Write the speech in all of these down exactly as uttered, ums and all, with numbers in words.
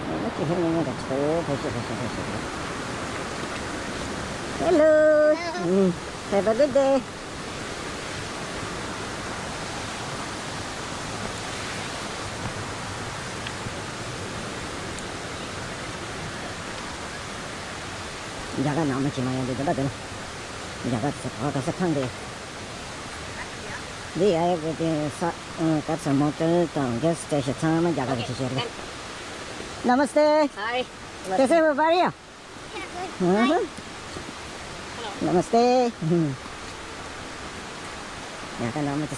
ང་ཅི་ཧེ་ནི་ངན་ད་ཆེ་ཕེ་ཤེ་ཕེ་ཤེ་ཕེ་ཤེ་ཕེ་ཤེ། Hello. Mm. Have a good day. རྒྱ་གར་ནང་མི་ཅི་མ་ཡོང་དུས་འདི་འདྲ་དེ་ལ། རྒྱ་གར་དུ་ས་ག་ས་ཁང་དེ། འདི་ཡ་ཡ་གི་དེ་ས་ཨང་ག་ཚོད་མོ་ཊར་དང་གེ་སི་སི་ཊེ་ཤན་ཚང་མ་རྒྱ་གར་གི་ཆེ་ཆེ་རེད། Namaste. Hi. This is Maria. Namaste. ཡ་ད་ནང་མི་དེ།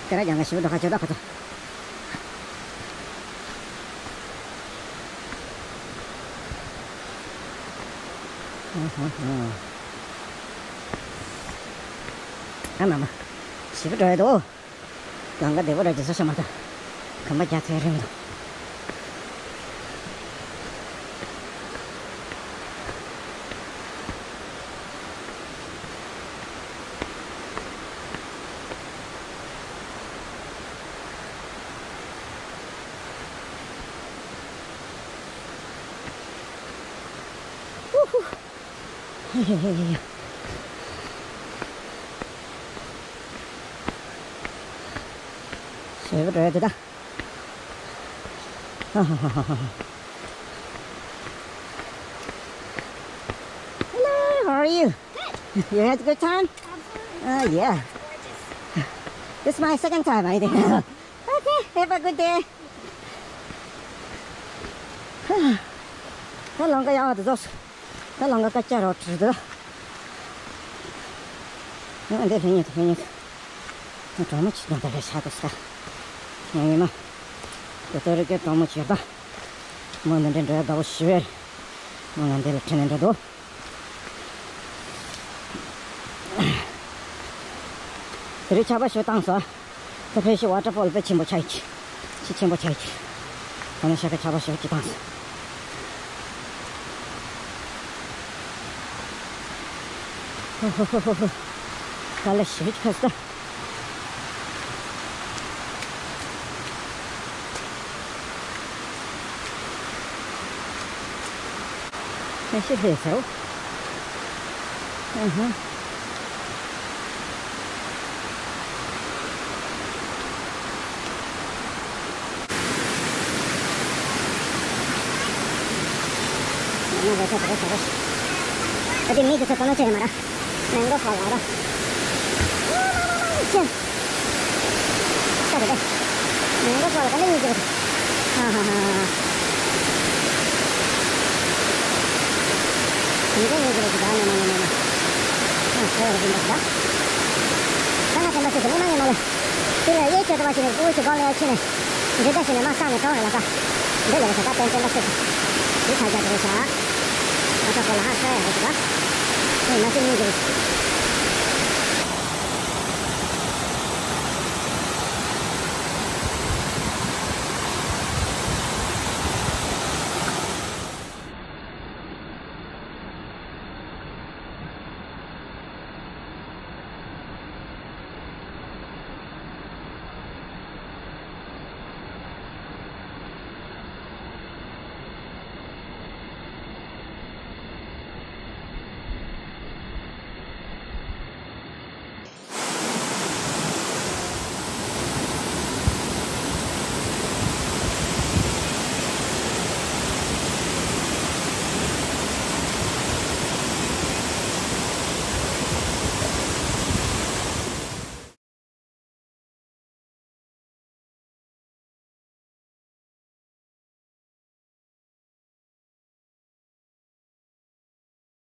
ཁྱེད་རང་ཡང་ང་ཞིག་འགྲོ་ཁ་ཆོད་ད་ཁ་ཐོག་ཨ་མ་མ། ཞིབ་འགྲོ་ཡ་དོ། ལམ་ཁ་བདེ་པོ་ར་ཇི་སོ་ཤ་མ་ཐག་ཁམས་པ་རྒྱ་ཚད་རིང་དང་། ཞེས་པ་འགྲོ་ཡ་དེ་ད། Hello, how are you? Good. You had a good time? Absolutely. Oh, yeah. Gorgeous. This is my second time, I think. Okay, have a good day. ད་ལམ་ཁ་ཡག་པ་དེ་ཚོ། ད་ལམ་ཁ་སྐད་ཆ་རོ་བྲིས་འདུག་ཨ་འདི་ལྷན་ཉིད་དུ་ལྷན་ཉིད་དུ། གྲོགས་མོ་ཆེ་ཆུང་དེ་ལས་ཤ་དུ་ས། ཡང་ཡིན་ན། དེ་ལྟར་གྱི་གྲོགས་མོ་ཆེ་ད། མོ་འདི་འདྲའི་འགྲོ་ཡ་དགའ་པོ་ཞིག་རེད། མོ་ང་འདི་ལ་ཁྲིད་ནས་འགྲོ་འདུག་དེ་རིང་ཆར་པ་ཞིག་བཏང་སོང་། ད་ཕལ་ཆེར་ཝ་ཊར་ཕོལ་དཔེ་ཆེན་པོ་ཆགས་ཀྱི། ཆེ་ཆེན་པོ་ཆགས་ཀྱི། ད་ནི་ཤ་ཁ་ཆར་པ་ཞིག་ཅིག་བཏང་སོང་། ཧོ་ཧོ་ཧོ་ཧོ། དཀའ་ལས་ཞེ་པོ་ཅིག་ཁག་སོང་། ཁ་ཤས་སླེབས་སོང་། ཨ་ཧ། ང་ལ་ཆ་ཆ་ཆ་ཆ། ད་དེ་མི་དེ་ཚོ་ག་ན་ཆ་ཡོད་མ་ར། མེང་གོ་ཧྥོལ་ལ་ར། ཆེ། ད་དེ་དེ། མེང་གོ་ཧྥོལ་ག་ལ་ཡོད་ཀྱི་རེད། ཧ་ཧ་ཧ། མེང་གོ་ཡོད་ཀྱི་རེད་ད་ནི་ནི་ནི་ནི། ཨ་ཧོ་རེད་འདུག་ད། ད་ང་དེ་འདྲ་ཞིག་དེ་ནི་མ་ཡིན་མ་ལ། དེ་ལ་གཡས་ཁྱོད་དུ་བ་ཞིག་ནས་ཀུ་ཤུ་སྒོ་ལ་ཡ་ཕྱི་ནས། འདི་འདྲ་ཞིག་ནས་མ་ས་ནས་གྲོང་ར་ལ་ས། འདི་ལ་བ་ས་ད་ཏན་ཏན་པ་སུ། འདི་ཁ་རྒྱག་དུ་བ་ཤ། ཨ་ཁ་ཁོ་ལ་ཧ་ཤ་ཡ་རེད་ད། ཨེ་ན་ཅི་ཉིན་གྱི།